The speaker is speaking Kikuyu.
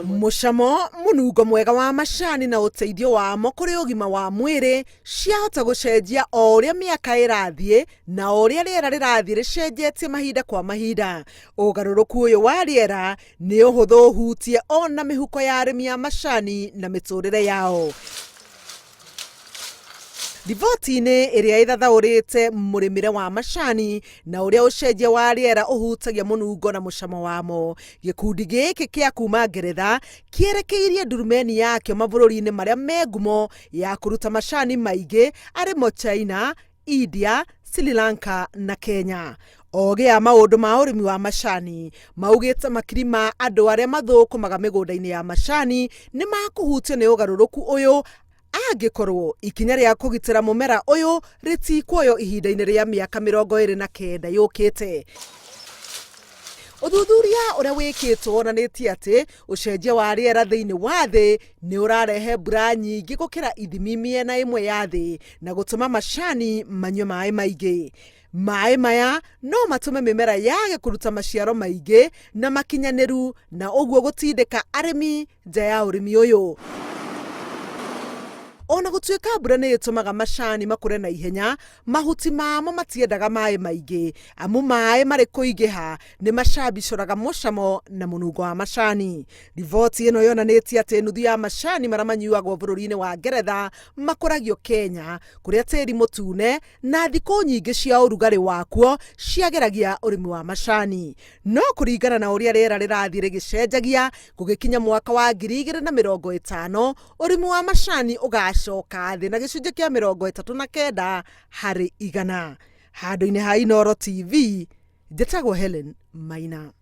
Mũcamo, mũnungo mwega wa macani na ũteithio wamo kũrĩ ũgima wa mwĩrĩ ciahota gũcenjia o ũrĩa mĩaka ĩrathiĩ na o ũrĩa rĩera rĩrathiĩ rĩcenjetie mahinda kwa mahinda. Ũgarũrũku ũyũ wa rĩera nĩ ũhũthũ ũhutie ona mĩhuko ya arĩmi a macani na mĩtũrĩre yao. Riboti-inĩ ĩrĩa ĩthathaũrĩte mũrĩmĩre wa macani na ũrĩa ũcenjia wa rĩera ũhutagia mũnungo na mũcamo wamo, gĩkundi gĩkĩ kĩa kuma Ngeretha kĩerekeirie ndurumeni yakĩo mabũrũri-inĩ marĩa me ngumo ya kũruta macani maingĩ arĩmo China, India, Sri Lanka na Kenya. Ogĩ a maũndũ ma ũrĩmi wa macani maugĩte makiri ma andũ arĩa mathũkũmaga mĩgũnda-inĩ ya macani nĩ makũhutio nĩ ũgarũrũku ũyũ angĩkorwo ikinya rĩa kũgitĩra mũmera ũyũ rĩtikuoywo ihinda-inĩ rĩa mĩaka 29 yũkĩte. Ũthuthuria ũrĩa wĩkĩtwo wonanĩtie atĩ ũcenjia wa rĩera thĩinĩ wa thĩ nĩ ũrarehe mbura nyingĩ gũkĩra ithimi mĩena ĩmwe ya thĩ na gũtũma macani manyue maĩ maingĩ. Maĩ maya no matũme mĩmera yage kũruta maciaro maingĩ na makinyanĩru na ũguo gũtindĩka arĩmi nja ya ũrĩmi ũyũ. Ona gũtuĩka mbura nĩ ĩtũmaga macani makũre na ihenya, mahuti mamo matiendaga maĩ maingĩ amu maĩ marĩ kũingĩha nĩ macambicoraga mũcamo na mũnungo wa macani. Riboti ĩno yonanĩtie atĩ nuthu ya macani marĩa manyuagwo bũrũri-inĩ wa Ngeretha makũragio Kenya, kũrĩa tĩri mũtune na thikũ nyingĩ cia ũrugarĩ wakuo ciagĩragia ũrĩmi wa macani. No kũringana na ũrĩa rĩera rĩrathiĩ rĩgĩcenjagia, gũgĩkinya mwaka wa 2050, ũrĩmi wa macani ũgacoka thĩ na gĩcunjĩ kĩa 39 harĩ igana. Handũ-inĩ ha Inooro TV, njĩtagwo Helen Maina.